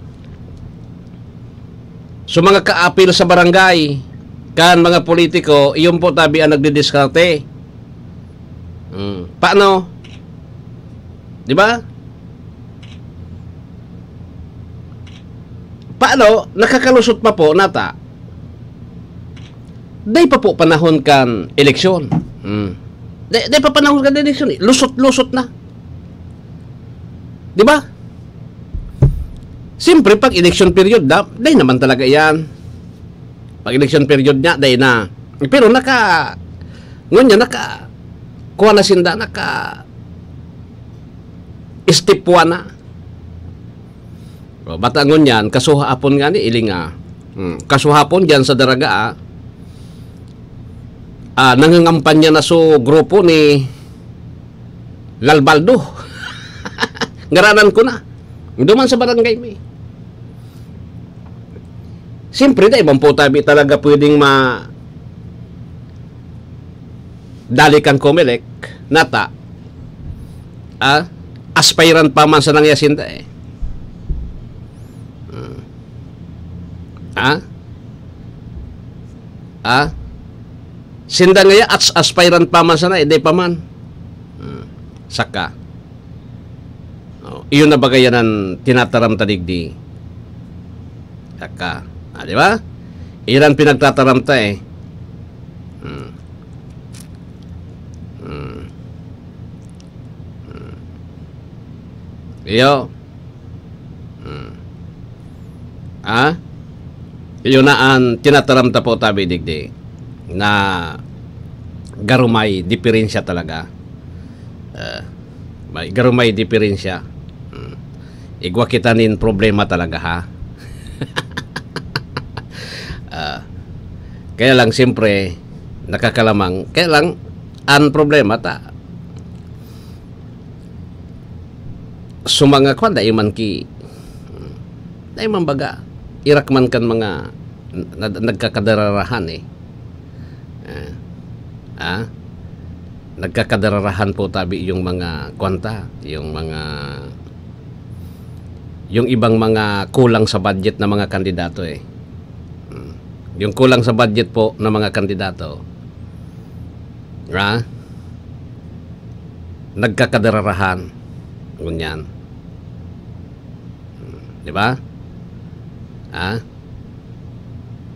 So, mga kaapil sa barangay, kan mga politiko, iyon po tabi ang nagdidiskarte. Hmm. Paano? Di ba? Paano? Nakakalusot pa po, nata. Dai pa po panahon kan eleksyon. Hmm. Dai, dai pa panahon kan eleksyon eh. Lusot-lusot na. Di ba? Siyempre, pag election period na, dai naman talaga yan. Pag election period niya, dai na. Pero naka, ngunyan, naka, kuha na sinda, naka, step one na. O, bata ngunyan, kasuhapon nga ni, ilinga. Hmm. Kasuhapon dyan sa Daraga, ah, ah, nangangampanya na so grupo ni Lalbaldo. Ngaranan ko na. Duman sa barangay mi. Siyempre, dai man po tabi talaga pwedeng ma-, dali kan Comelec, nata, ah, aspirant pa man sa nangyasinda eh. Hmm. Ah? Ah? Sinda ngaya as-, aspirant pa man sana, eh, dai pa man. Hmm. Saka. Oh, iyon na baga yan ang tinataram ta digdi. Saka. Ah, di ba? Iyon ang pinagtataram ta eh. Hmm. Hmm. Hmm. Iyo. Hmm. Ah? Iyo na ang tinataram ta po tabi digdi na garo may diferensya talaga. Ah, may, garo may diferensya. Hmm. Igwa kita nin problema talaga, ha? Ah, kaya lang, siyempre, nakakalamang. Kaya lang, ang problema ta, so mga kwan, dai man ki, dai man baga, irak man kan mga na, nagkakadararahan eh. Ah. Ah? Nagkakadararahan po tabi yung mga kwanta, yung mga, yung ibang mga kulang sa budget na mga kandidato eh. Hmm. Yung kulang sa budget po ng mga kandidato, ha? Nagkakadararahan. Ngunyan. Hmm. Di ba? Ha?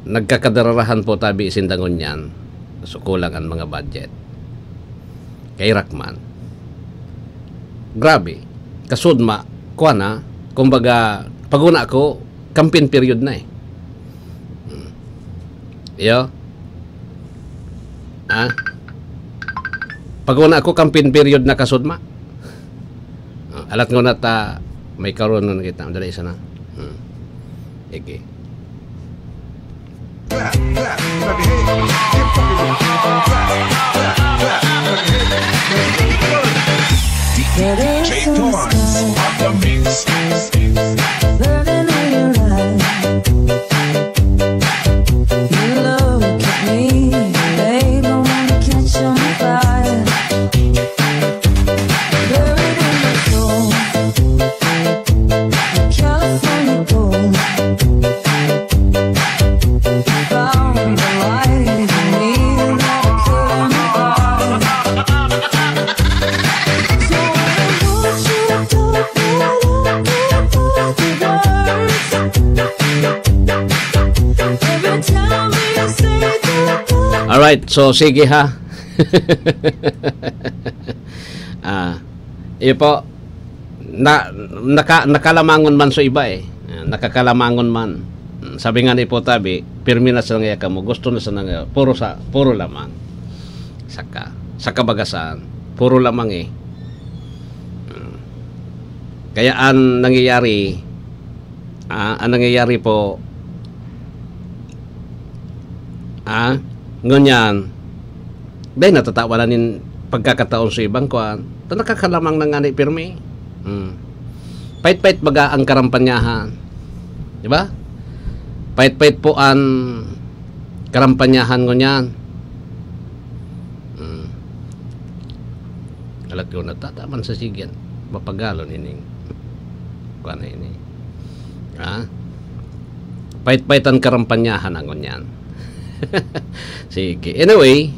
Nagkakadararahan po tabi sinda ngunyan. So, kulang ang mga budget. Kay Rockman. Grabe. Kasudma, kuwan ha. Kumbaga, paguna ko, campaign period na eh. Hmm. Iyo? Ha? Paguna ko, campaign period na kasudma. Ah, alat ngunyan ta, may karon na kita. Dali, isa na. Hmm. Sige. D J Thorns on the mix. Burning in your eyes. You look at me, babe, I wanna catch on fire. Buried in your soul, California gold. Found the light in me that I couldn't buy. So I want you to talk, but I can't find the words. Every time you say goodbye. Alright, so sige ha. Ah, iyo po. Na, naka-, nakalamangon man sa iba eh. Ah, nakakalamangon man. Mm, sabi nga ni Potabi, "Pirmi na sa nga kamo, gusto na sa nga, puro sa, puro lamang." Saka, sa kabagasan, puro lamang eh. Mm. Kaya ang nangyayari, ah, ang nangyayari po, ah, ngunyan, dahil natatawanan nin pagkakataon sa ibang kwan, ta nakakalamang na nga ni pirmi. Hmm. Pait-pait baga ang karampanyahan. Di ba? Pait-pait po ang karampanyahan ngunyan. Hmm. Alat ko natataman sa sigyan. Mapagalon ining kwan na ini. Ha? Pait-pait ang karampanyahan ang ngunyan. Sige. Anyway,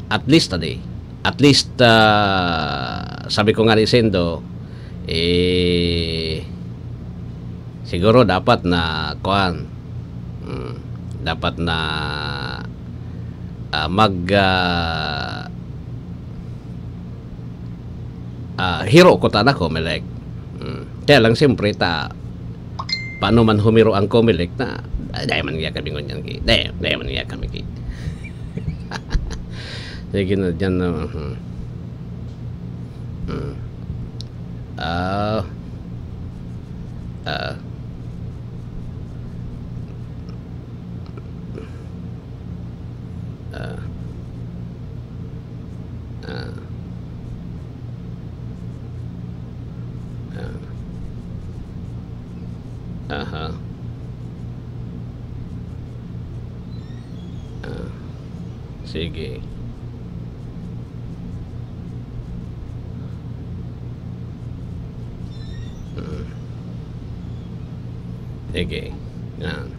at least today. At least, ah, sabi ko nga ni Sendo, eh, siguro dapat na, kuwan, mm, dapat na, ah, mag, ah, ah, hiro ko ta na Comelec. Mm. Kaya lang, siyempre, ta, paano man humiro ang Comelec na, ay, dai man niya kami ngunyan ki-, dai, dai man niya kami ki-, Sige na, dyan na, mhm. Hmm. Ah. Ah. Ah. Ah. Ah. Aha. Ah. Sige. Hmm. Sige. Yan.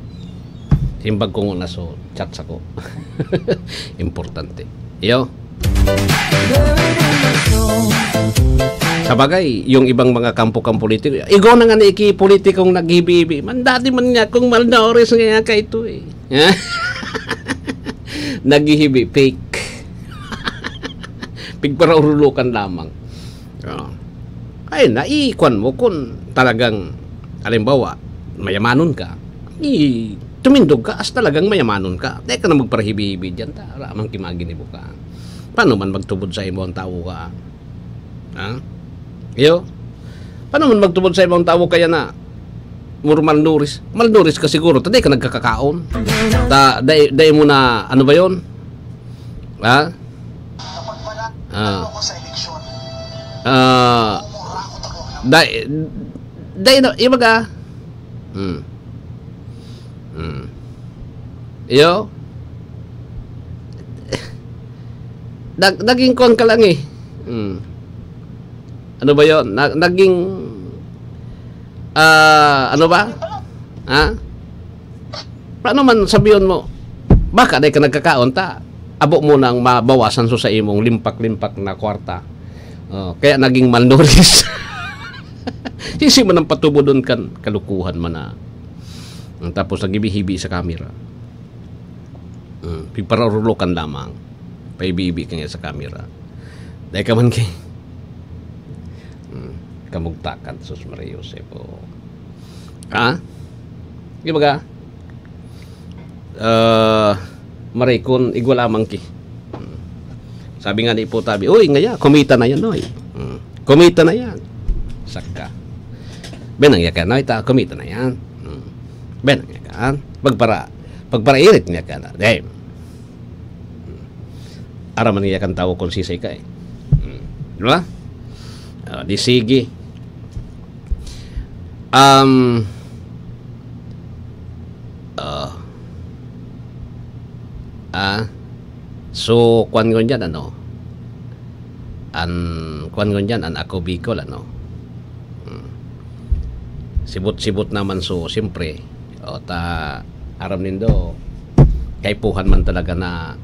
Simbag ko nguna so chat sako. Importante. Iyo. Sa bagay, yung ibang mga kampo kang politiko, igwa na nga ni iki politikong naghibi-hibi. Man, dati man niya kung Maldores nga ka ito eh. Naghihibi, fake. Pigparaurulokan lamang. Oh. Ay, naikwan mo kung talagang, halimbawa, mayamanon ka. I, tumindog ka as talagang mayamanon ka. Teka na magparahibi-hibi dyan, ta, ramang kimaginibo ka. Paano man magtubod sa imo ang tao ka? Ha? Iyo? Paano man magtubod sa ibang tao kaya na more malnourished? Malnourished ka siguro, ta dai ka nagkakakaon. Ta, dai, dai mo na, ano ba yon? Ha? Ah. Ah. Dai, dai na, ibaga. Hmm. Hmm. Iyo? Nag-, naging kuwan ka lang eh. Hmm. Ano ba yon? Na-, naging, ah, ano ba? Ha? Paano man sabihon mo, baka dai ka nagkakaon ta, abo mo nang mabawasan so sa imong limpak-limpak na kwarta. Oh, kaya naging malnourished. Sisi man ang patubodon kan kalukuhan man na. Tapos naghibi-hibi sa kamera. Hmm, pigpararulokan lamang. Paibi-ibi ka niya sa kamera. Dai ka man kay, hmm, kamugtakan, sus, Maria Joseph, oh. Ha? Di ba ka? Ah, marikon, igwa lamang ki. Hmm. Sabi nga ni Ipo Tabi, "Uy, ngaya, kumita na yan, oy. Hmm. Kumita na yan." Saka. Benang yakan, oy, ta, kumita na yan. Hmm. Benang yakan. Pagpara, pagparairit niya ka na. Dahil, araman niya kan tawo kung sisay ka eh. Hmm. Di ba? Ah, di sige. Um, ah, ah, so, kwan ngunyan, ano? An, kwan ngunyan, an Ako Bicol, ano? Hmm. Sibot-sibot naman, so, siyempre, o, ta, aram nindo, kaipuhan man talaga na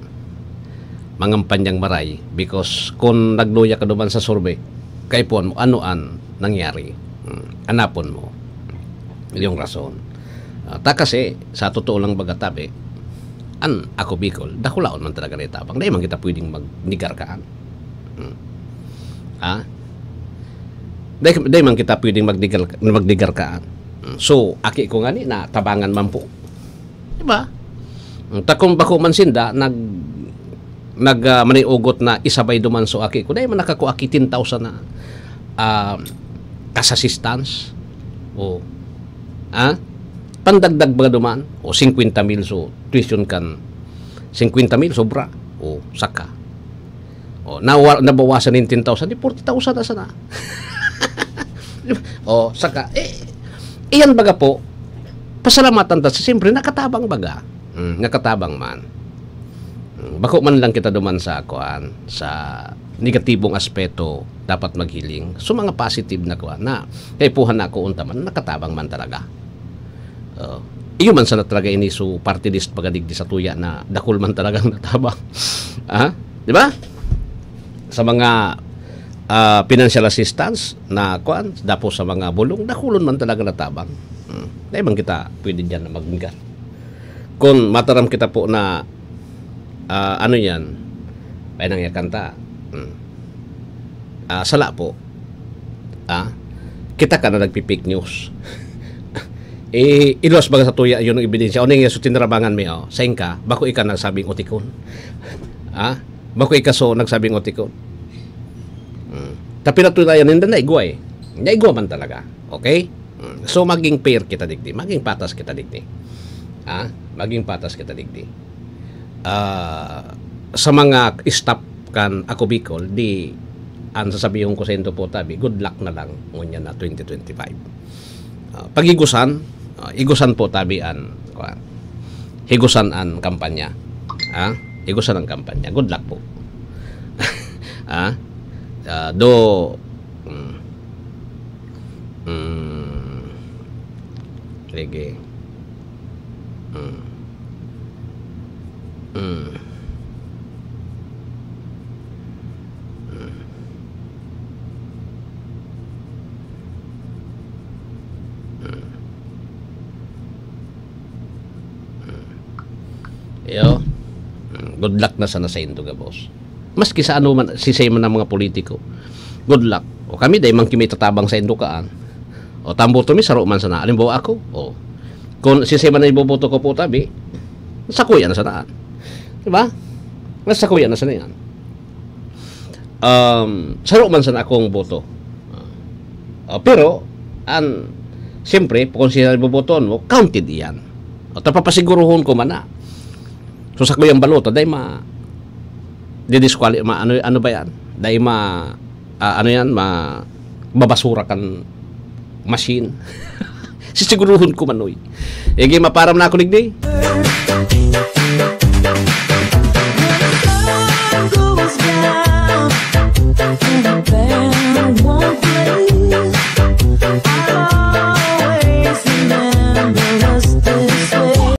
mangampanyang maray because kung nagluya ka duman sa survey, kaipuhan mo, ano an nangyari? Hmm. Anapon mo yung rason. Ah, ta kasi, sa totoo lang baga tabi, an Ako Bicol, dakulaon man talaga na itabang. Dai man kita pwedeng magnegar kaan. Hmm. Ha? Dai, dai man kita pwedeng magnegar, magnegar kaan. Hmm. So, aki ko ngani na tabangan man po. Di ba? Hmm. Ta kung bako man sinda, nag, nag, ah, maniugot na isabay duman so aki ko. Dai man nakakua ki ten thousand na, ah, cash assistance. O, ha? Pandagdag baga duman. O, singkwenta mil so tuition kan singkwenta mil, sobra. O, saka. O, nawa-, nabawasan nin ten thousand, di forty thousand na sana. O, saka, eh, iyan baga po, pasalamatan ta, siyempre, nakatabang baga. Mm, nakatabang man. Mm, bako man lang kita duman sa, kuan, sa negatibong aspeto, dapat maghiling. So, mga positive na, kuan, na kaipuhan na ako unta man, nakatabang man talaga. Oh, iyo man sana talaga ini, so, party list pagadigdi sa tuya na dakul man talagang natabang. Ah, di ba? Sa mga, ah, financial assistance na, kuan, tapos sa mga bulong, dakulon man talaga natabang. Hmm. Dai man kita pwede diyan na magnegar. Kung mataram kita po na, ah, ano yan, ay nang yakanta. Hmm. Ah, sala po. Ah, kita ka na nagpi-fake news. Eh, ilos baga sa tuya, yun ang ebidensya. O, ning yaso tinarabangan mi, oh. Sain ka, bako ika nagsabing otikon. Ah, bako ika so nagsabing otikon. Hmm. Tapi na tuya yan, hindi na igwa eh. Naigwa man talaga. Okay? Hmm. So, maging fair kita digdi. Maging patas kita digdi. Ah, maging patas kita digdi. Ah, sa mga staff kan Ako Bicol, di, ang sasabihon ko sa indo po, tabi, good luck na lang ngunyan na twenty twenty-five. Ah, pag-igusan, ah, igusan po, tabi, an, kuwan, higusan an kampanya. Ah, higusan ang kampanya. Good luck po. Ah, ah, do, mm, mm, sige. Mm. Mm. Mm. Mm. Mm. Iyo. Mm. Good luck na sana sa indo, gabos. Maski sa ano man, sisay man ang mga politiko. Good luck. O kami, dai man kimi tatabang sa indo kaan. O tambo to mi, saro man sana. Halimbawa ako, o. Kung sisay man ang iboboto ko po, tabi, sakuya na sana. Di ba? Mas sakuya na sana yan. Um, saro man sana akong boto. Ah, pero, an, siyempre, kung sino ang ibobotohan mo, counted iyan. O, tapapasiguruhon ko man na. So, sa kuyang balota, dai ma, didisquali-, ma, ano, ano ba yan? Dai ma, ah, ano yan? Ma, babasura kan machine. Sisiguruhon ko man, oy. Igi, maparam na ako, digdi.